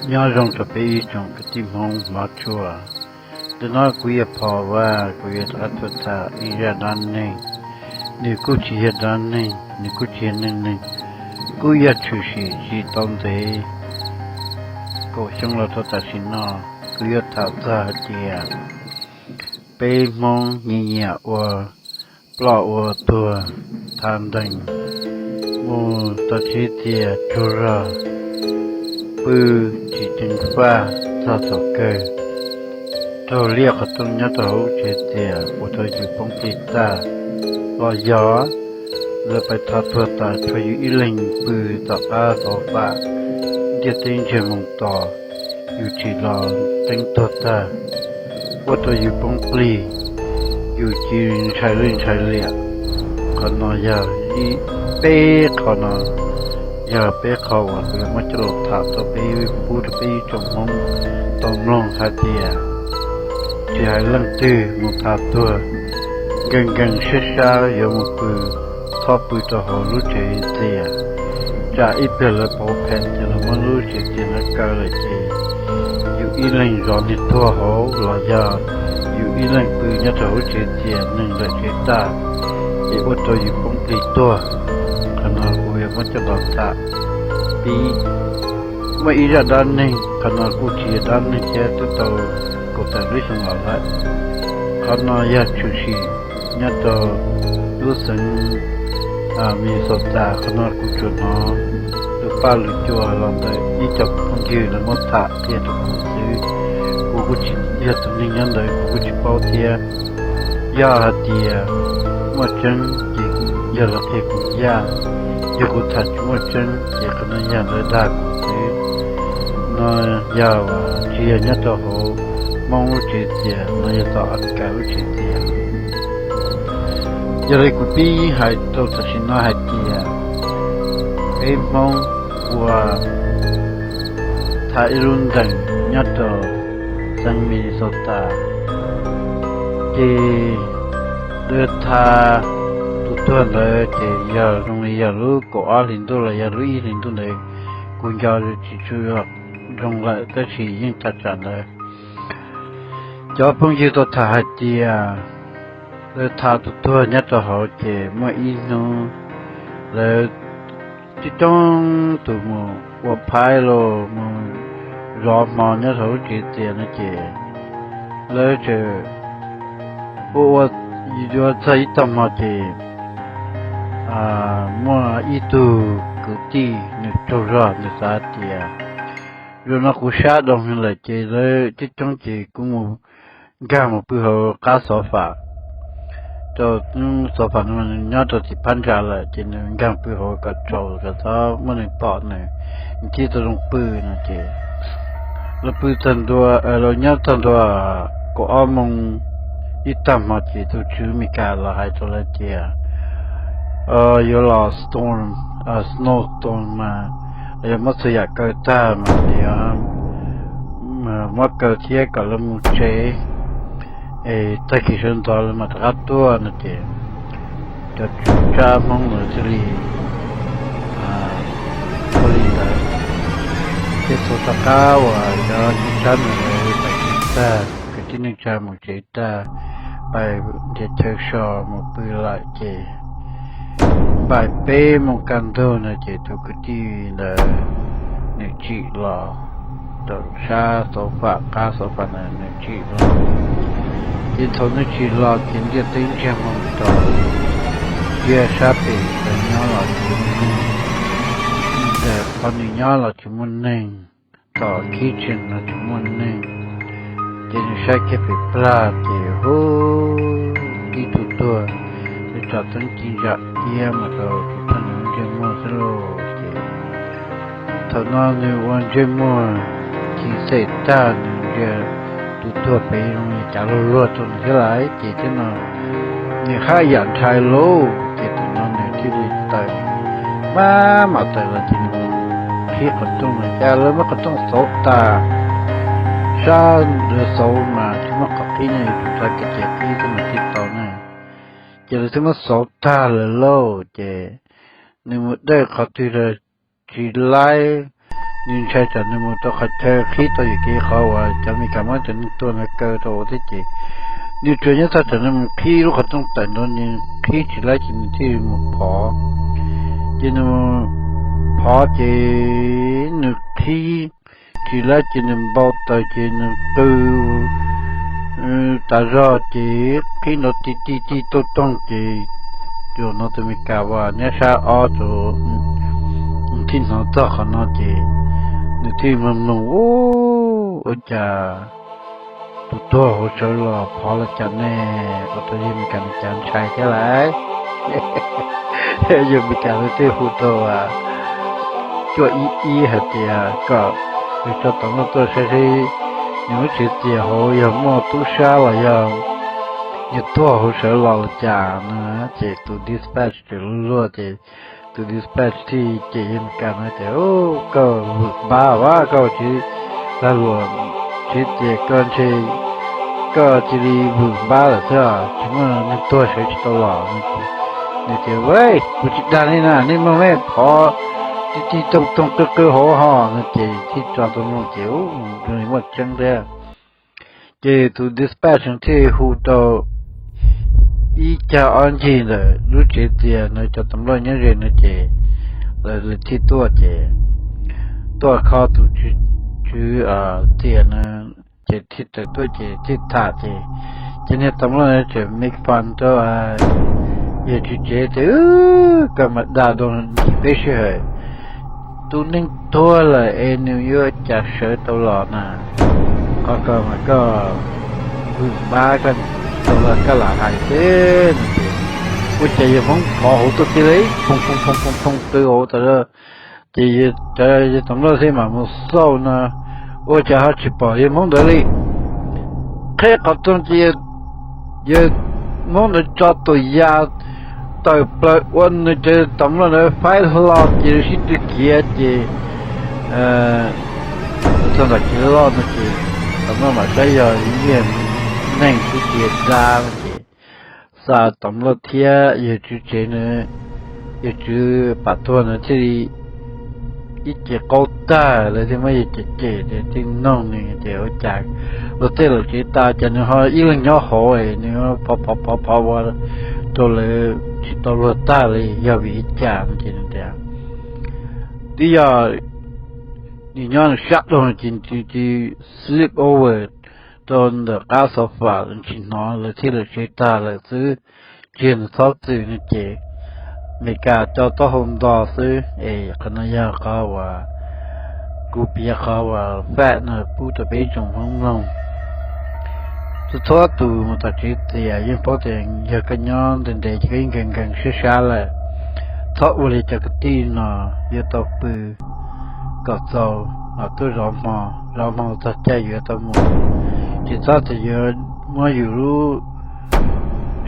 Nyob zoo rau peb ib tsoom kwv tij Hmoob hmov tshua. Ntawm no kuv yog Phom Vaj, kuv yuav rov qab tuaj tham ib zaj dab neeg. Nws kuj tsis yog dab neeg, nws kuj tsis yog neej neeg, kuj yog tshwm sim tsis tau ntev, kaum xyoo los rau tam sim no. Kuv yuav tham txog hais tias peb Hmoob nyiam nyiam ua ploj ua tuag, thav ntees, mus tau tsis tias tsaug zog, pw tsis ceev faj txog thaum kawg, raug liaj qhov rooj nyob rau hauv tsev txias ua rau yus poob plig tag, los yog lawv pais thov tuag tas tshuav yus ib leeg pw tom qab xov fam, ntiaj teb ntsiag moo to, yus tsim los teeb tuag tag, ua rau yus poob plig, yus cia li ntshai lwj ntshai liam. Qhov no yog ib, peb qho no yog peb qho uas kuv yuav muab coj los tham rau peb, pub rau peb ib tsoom Hmoob tau mloog hais tias tsis hais leej twg mus thov tuag, nkees nkees siab sab yuav mus pw, txhob pw rau hauv lub tsev txias, tsam ib pliag lawv pauv phem ces lawv muab lub tsev txias ntawd kaw lawm ces yus ib leeg zov niag tuag hauv los yog yus ib leeg pw nyob rau hauv tsev txias neeg lawm tsev tag, ces ua rau yus poob plig tuag. Qhov no kuv yuav muab coj los tham pib. Muaj ib zaj dab neeg, qhov no kuj tsis yog dab neeg thiab, twb tau kaum tawm lub xyoo los lawm. Qhov no yog tshwm sim nyob rau lub xeev Minnesota. Qhov no kuv tsuas hnov lus paj lus cua los ntawm ib co phooj ywg lawv muab tham qhia rau kuv xwb. Kuv kuj tsis yog tus neeg nyob ntawd, kuv kuj tsis paub thiab. Yog hais tias muaj tseeb ces yog lawv qhia kuv yaj, yog kuv tham tsis muaj tseeb ces qhov no yog lawv dag kuv xwb. No yog tsis yog nyob rau hauv Hmoob lub tsev txias, no yog tom Amelikas lub tsev txias. Yog li kuv pib hais rau tam sim no hais tias peb Hmoob ua thav ib lub ntees nyob rau xeev Minnesota, ces lawv thav tus tuag ntawd ces yog zoo li yog lub kaum ob hlis ntuj los yog lub ib hlis ntuj ntawd, kuv nco tsis tshua zoo lawm tab sis yeej thav tsam ntawd. Cov phooj ywg tau tham hais tias lawv thav tus tuag nyob rau hauv ces muaj ib hnub lawv coob coob tus mus ua phaib los mus zov hmo nyob rau lub tsev txias no ces lawv tseem ua ua yuav txog ib tag hmo ces muaj ib tug kwv tij nws tsaug zog nws xav tias zaum no kuv sab doo lawm ces lawv coob coob ces kuv mus nkag mus pw hauv qab xov fam rau, xov fam nws nyob rau tim phab ntsa lawm ces nws nkag pw hauv kom tsaus kom txhob muaj neeg pom nws, nws thiaj tau zoo pw no ces lawv pw txog ntua, lawv nyob txog ntua kaum ob moos ib tag hmo ces tus tswv Amelikas los hais rau lawv tias yuav los storm, snow storm mas, yog muab txhua yam kaw tag mas yuav muab kaw thiab kom lawv mus tsev, es tag kis sawv ntxov lawv mam rov qab tuaj no ces cov tswv tsab Hmoob lawv thiaj li ua li ntawd. Ces thaum tom qab uas cov tswv tsab ntawd tag kis tag, kwv tij neej tsa mus tsev tag, pais nrhiav chaw so mus pw lawm ces npaum peb moos kaj ntug no ces tus kwv tij ntawd nws tsim los rau sab xov fam, qab xov fam ntawd nws tsim los. Ces thaum nws tsim los ces ntiaj teb ntsiag moo to, ntsia sab pem ntawd nyob los tsis muaj neeg, ntawm qhov nws nyob los tsis muaj neeg, tom kitchen los tsis muaj neeg. Ces nws saib kiag pem plag ces hu, ib tug tuag, nws tsom teeb ci ntsa iab mus rau tus tuag nws lub ntsej muag xwb lauj. Ces thaum no nws ua ntsej muag ci xem tag, nws ntsia tus tuag pem zoo li cas luag luag rau nws thiab lawm ces thiab no nws haj yam ntshai lauj. Ces thaum no nws thiaj li tawm, maj mam tawm los ces nws qhib qhov rooj, cas lawv muab qhov rooj xauv tas, sab lawv xauv mas tsis muaj qhov qhib no, yus tus ntxhais kev ces qhib xwb mas thiaj tau na. Ces lawv twb muab xauv tag lawm lauj. Ces nws mus dawj qhov twg los tsis laib, nws ntshai tsam nws mus rau qhov chaw qhib tau yam kev qhov uas cov Amelikas muab cov neeg tuag ntawd kaw rau thiab ces nws tsuas nyob txog thaum nws mus qhib lub qhov rooj tawm nrov, nws qhib tsis laib ces nws thiaj mus phov. Ces nws phov ces nws qhib tsis laib ces nws npau taws ces nws qw tas zog ces qhib nrov ti ti ti tooj tooj ces, tus no tus Amelikas uas nyob sab ob tus thiaj hnov txog qhov no ces nws thiaj mloog mloog, ua cas tus tuag hauv sawv los phov los cas ne, ua rau yawg Amelikas nws cas ntshai thiab lawm. Yawg Amelikas nws thiaj hu rau cuaj ib ib hais tias kom nws tso tom no tuaj saib seb nws lub tsev txias hauv yog muaj tub sab los yog nws tuag hauv sawv los los cas no. Ces tus dispatch tseem luag luag ces tus dispatch thiaj cem yawg Amelikas no tias, koj vwm npab a, koj tsev lag luam tsev txias koj ntshe koj cia li vwm npab lawm xwb, tsis muaj neeg tuag sawv tsis tau los. Nws tias, kuv tsis dag nej na, nej mloog nej phov ti ti tooj tooj qw qw hauv ho no ces thiaj tso tau mloog ces muaj tseeb thiab. Ces tus dispatch thiaj hu rau ib cag ob ncig ntawm lub tsev txias no cov tam loj nyob ze no ces lawv thiaj tuaj ces tuaj kho tus tswv txias no ces thiaj tawm tuaj ces thiaj tham ces cov niag tam loj no tseem make fun rau yawg tswv tsev tias, koj mas dag dua ncig peb sij hawm, tus neeg tuag lawm es nws yuav cas sawv tau los na, qhov ko mas koj vwm npab koj tsis tau los koj lam hais xwb no ces ua cas yawg Hmoob phov hauv tuaj tib li, phooj phooj phooj phooj qw hauv tas zog. Ces cov yawg tam loj thiaj mam mus xauj no, ua cas ho tsis pom yawg Hmoob ntawd li. Qhib qhov rooj ces yawg Hmoob ntawd tso tus ya tawm plaws ua nws cov tam loj ntawd faib hlo ces sib tw khiav ces txog ntawm kev loj no ces tam loj mam saib yog ib niag neeg xwb tsis yog dab no ces xa tam loj thiab yawg tswv tsev na, yawg tswv pam tuag na thiaj li ib ce qaug tag, lawv thiaj muab yawg cem cem ces thiaj noog nws tias ua cas luag tej lawm tsev tas cas nws ho ib leeg nyob hauv es nws phov phov phov phov ua rau lawv tsis tau luag tag li yog vim li cas no ces nws tias twb yog nws nyob nws sab rau ces nws cia li sleep over rau ntawm qab sofa tsis hnov, lawv thiaj lawm tsev tag lawm xwb, tsis yog nws txhob txwm no ces Amelikas cov taub hau nto xwb es qhov no yog qhov uas kuv piav qhov uas fact no pub rau peb ib tsoom Hmoob mloog. Txhua txhua tus mus tom tsev txias yeej paub tias yog koj nyob ntev ntev ces koj yeej nkees nkees siab sab lawm. Txhob ua li cov kwv tij no, yuav tau pw kom txaus los tuaj zov hmo, zov hmo txog caij yuav tau mus, ces txhob tias yuav muab yus lub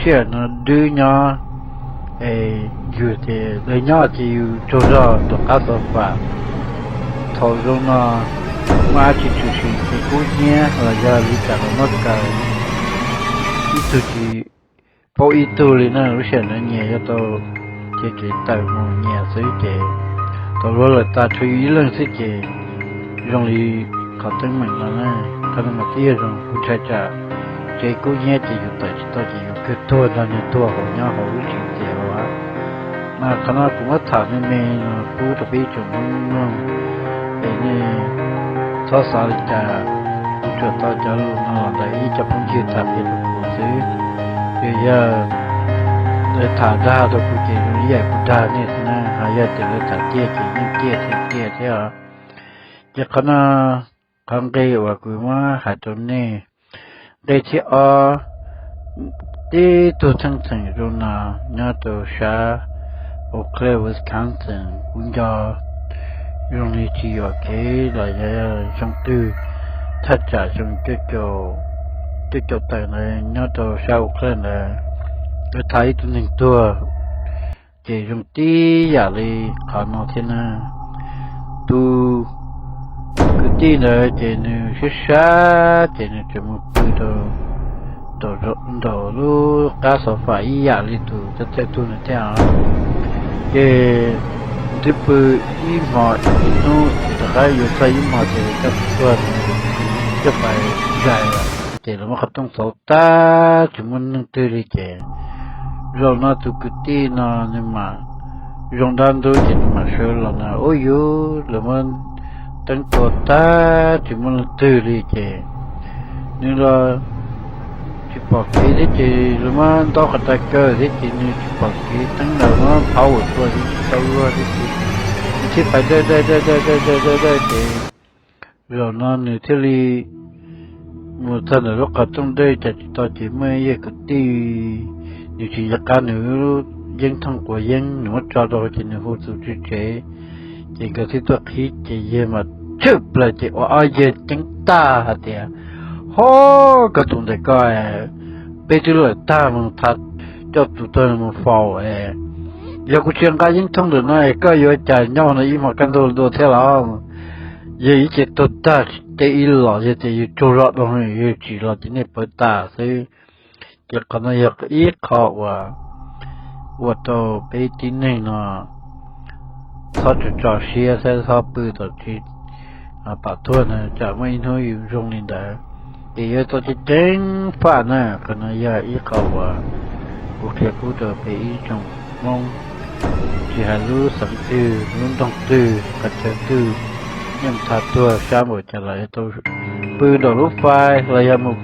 sij hawm no dwb nyob es yus tias lawv nyob ces yus tsaug zog rau qab sofa. Thaum zoo no muaj dab tsi tshwm sim ces kub hnyiab los yog li cas los muab kaw, ib tug tsis paub ib tug li na, lub sij hawm ntawd nyias yuav tau cev tsev tawm mus nyias xwb ces tau luag lawm tas tshuav yus ib leeg xwb ces zoo li qhov teeb meem no na. Qhov no mas twb yog zoo, kuv ntshai tsam tsev kub hnyiab ces yus tawm tsis tau ces yus kawg tuag nrog niag tuag hauv nyob hauv lub tsev txias los. Mas qhov no kuv muab tham me me no pub rau peb ib tsoom Hmoob mloog es nej txhob xav li cas. Kuv tsuas tau cov lus no los ntawm ib co phooj ywg tham qhia rau kuv xwb. Yog yog lawv tham dag rau kuv ces zoo ib yam kuv dag nej xwb na, ho yog tias lawv tham ciaj ces yeej ciaj thiab ciaj thiab os. Ces qhov no, qhov nqe uas kuv muab hais rau nej, nqe thib ob, tib tug theej txheem zoo no nyob rau sab Eau Claire, Wisconsin, kuv nco zoo li tsis yuam kev los yog xyoo twg, thaj tsam xyoo cuaj caum tawm ntawd nyob rau sab Eau Claire ntawd, lawv tham ib tug neeg tuag ces zoo tib yam li qhov no thiab na. Tus kwv tij ntawd ces nws siab sab ces nws tseem mus pw rau nraum lub qab sofa ib yam li tus thawj thawj tug ntawd thiab os. Ces Twb pw ib hmo ib hnub, rov qab yuav txog ib hmo ces coj tus tuag no coj pais zais lawm ces lawv muab qhov rooj xauv tag tsis muaj neeg twg li ces zaum no tus kwv tij no nws mam zoo dab ntub ces nws mam sawv los na, ub yus, lawv muab teeb tua tag tsis muaj leej twg li ces nws los tsis pom kev thiab ces lawv muab ntaub qhov tais kaw thiab ces nws tsis pom kev, teeb ntawd muab phau ua tua tsis tau luag thiab ces nws thiaj pais dawj dawj dawj dawj dawj dawj dawj dawj ces zaum no nws thiaj li mus txog ntawm lub qhov rooj dawj cas tsis tau ces muaj ib yawg kwv tij, nws tsis nco qab nws lub yeeb thooj quav yeeb nws muab tso rau ces nws hu tus tswv tsev ces nkawd thiaj tuaj qhib ces yawg mas tshwm plaws ces ua ob yawg ceeb tag hais tias, Ho, koj tus ntawm koj, peb twb lawm tag mus tha, coj tus tuag mus faus es yog kuv tsis nqa yeeb thooj ntawm no es koj yuav cas nyob no ib hmos kaj ntug dua thiab los? Yog ib ce tuag tag tsis teb ib los, yog tias yus tsaug zog dhau yus tsim los ces nej pawv tas xwb. Ces qhov no yog ib qho uas ua rau peb tib neeg no txhob tso siab thiab txhob pw tom tsis pam tuag no, tsam muaj ib hnub yus zoo li ntawd ces yuav tau ceev ceev faj na. Qhov no yog ib qho uas kuv qhia pub rau peb ib tsoom Hmoob, tsis hais lub xeev twg lub nroog twg qhov chaw twg, nej mus tha tuag sab npaum cas los yuav tau pw nraum lub fais los yog mus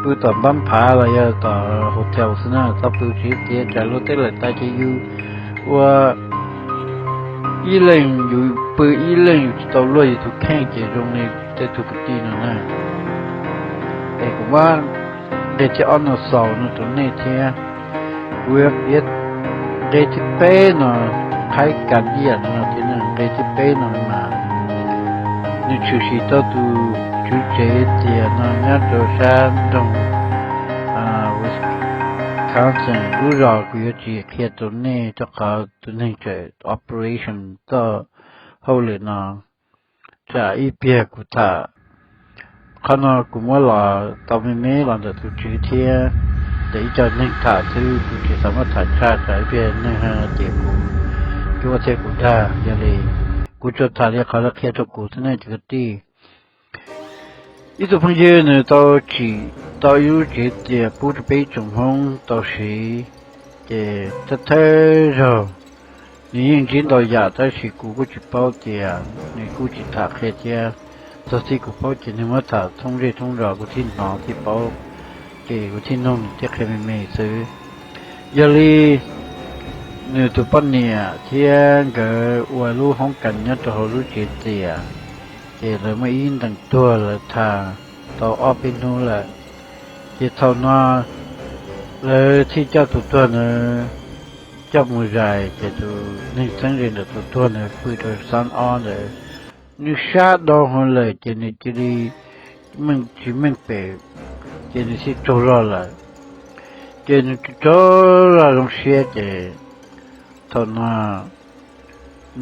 pw tom npab phav los yog tom hotel xwb na, txhob pw tsis tiav tsam luag tej lawm tas ces yus ua ib leeg yus pw ib leeg yus tsis tau luag yus tus kheej ces zoo li tej tug kwv tij no na. Es kuv muab nqe thib ob no xaus no rau nej thiab. Kuv yuav piav nqe thib peb no, qhaib kas diam no thiab. Nqe thib peb no mas nws tshwm sim rau tus tswv tsev tias no nyob rau sab nroog Wisconsin, lub zos kuv yuav tsis qhia rau nej rau qhov tus neeg tseem operation txoj hauj lwm no, tsam ib pliag kuv tham. Qhov no kuv muab los tau me me los ntawm tus tswv thiab ntawm ib co neeg tham xwb, kuv tsis xav muab tham tshaj tsam ib pliag neeg hais tias kuv cuab thiab kuv dag. Yog li kuv tsuas tham li qhov lawv qhia rau kuv xwb ne cov kwv tij. Ib tug phooj ywg nws tau tsim tau ib lub tsev tias pub rau peb ib tsoom Hmoob tau siv, ces thawj thawj zaug nws yeej ntsib ntau yam tab sis kuv kuj tsis paub tias nws kuj tsis tham qhia thiab. Txog txij kuv paub ces nws muab tham thoob zej thoob zos kuv thiaj hnov thiaj paub, ces kuv thiaj nug nws thiaj qhia me me xwb. Yog li nws tus poj niam thiab nkawd ua lub hoob kas nyob rau hauv lub tsev txias, ces lawv muaj ib ntees tuag lawv tham tau ob peb hnub lawm. Ces thaum no lawv thiaj coj tus tuag ntawd coj mus zais, ces tus neeg txheeb ze ntawm tus tuag ntawd pw rau xab ob ntawd, nws sab dhau hwv lawm ces nws cia li meej tsis meej pem, ces nws thiaj tsaug zog lawm. Ces nws tsaug zog zoo siab ces thaum no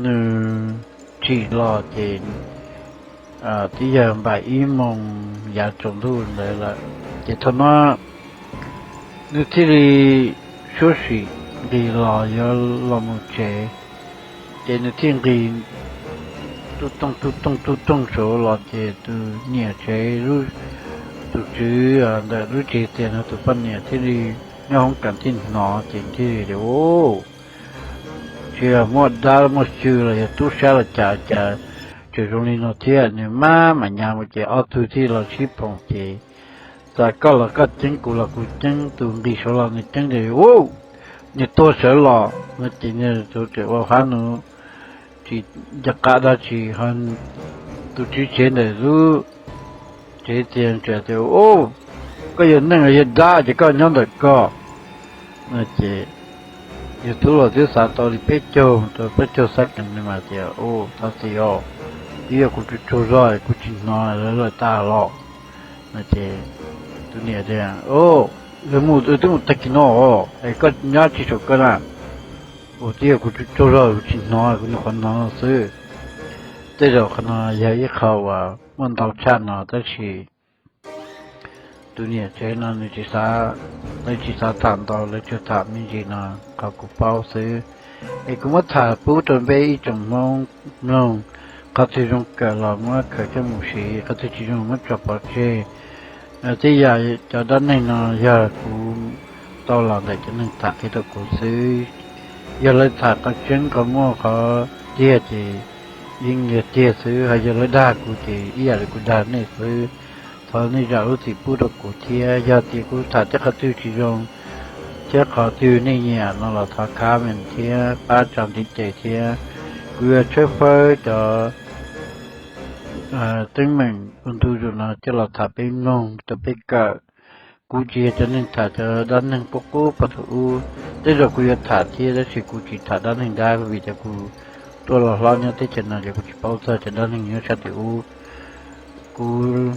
nws tsim los ces twb yog npaum ib moos yav tsaus ntuj ntawd lawm. Ces thaum no nws thiaj li suab sim nqis los yuav los mus tsev, ces nws thiaj nqis tub tooj tub tooj tub tooj saud los ces tus niam tsev, tus tswv ntawm lub tsev txias no tus poj niam thiaj li nyob hoob kas thiaj hnov ces thiaj li tias, Tsis yog muaj dab muaj xyw los yog tub sab los cas cas tseem zoo li no thiab. Nws maj mam nyas mus ces ob tug thiaj los sib phoom ces txawm koj los koj ceeb kuv los kuv ceeb, tus nqis saud los nws ceeb tias, Ub, nws tuag sawv los no ces nws tseem ua hab nus tsis nco qab dab tsi ho tus tswv tsev ntawm lub tsev txias tias, Ub, koj yog neeg los yog dab ces koj nyob ntawm koj no ces yus tub los twb xav tau li peb caug rau peb caug xab kees li mas tias, Ub, thov txim os, twb yog kuv tsaug tsaug zog kuv tsis hnov lawv lawm tas los no ces tus niam tias, Lawv mus twb mus tag kis no os, es koj nyob tsis saum koj na. Ub, twb yog kuv tsaug tsaug zog kuv tsis hnov, kuv nyuam qhuav hnov no xwb. Tej zaum qhov no yog ib qho uas muaj ntau tshaj no tab sis tus niam tsev no nws tsis xav, lawv tsis xav tham ntau, lawv tsuas tham me ntsis no qhov kuv paub xwb. Es kuv muab tham pub rau peb ib tsoom Hmoob mloog, qhov twg zoo kawm los muab khaws coj mus siv, qhov twg tsis zoo muab tso pov tseg. Tej yam cov dab neeg no yog kuv tau los ntawm cov neeg tham qhia rau kuv xwb. Yog lawv tham qhov tseeb qhov muaj qhov tiag ces yeej yog tiag xwb, ho yog lawv dag kuv ces ib yam li kuv dag nej xwb. Thov nej zam lub txim pub rau kuv thiab, yog tias kuv tham tej qhov twg tsis zoo thiab qhov twg nej nyiam no los thov comment thiab pab tsa ntiv tes thiab. Kuv yuav tshawb fawb cov teeb meem ua ntu zus no coj los tham peb mloog rau peb kawm. Kuv tsis yog cov neeg tham cov dab neeg qub qub pog thaum ub. Tej zaum kuv yuav tham thiab tab sis kuv tsis tham dab neeg dab vim tias kuv tuaj los hlob nyob teb chaws no ces kuv tsis paub txog cov dab neeg nyob sab tim ub. Kuv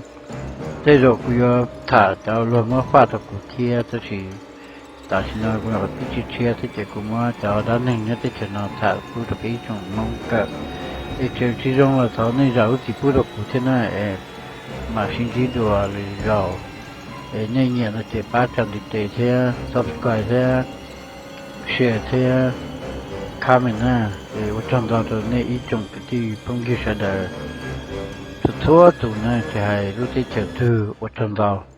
tej zaum kuv yuav tham cov luag muab faj rau kuv thiab tab sis tam sim no kuv pib tsis tshiab thiab ces kuv muab cov dab neeg nyob teb chaws no tham pub rau peb ib tsoom Hmoob kawm. Es tseem tsis zoo los thov nej zam lub txim pub rau kuv thiab na, es mam sib ntsib dua lwm zaus. Es nej nyiam no ces pab tsa ntiv tes thiab subscribe thiab share thiab comment na. Es ua tsaug ntau rau nej ib tsoom kwv tij phooj ywg sawv daws txhua txhua tus na, tsis hais lub teb chaws twg ua tsaug ntau.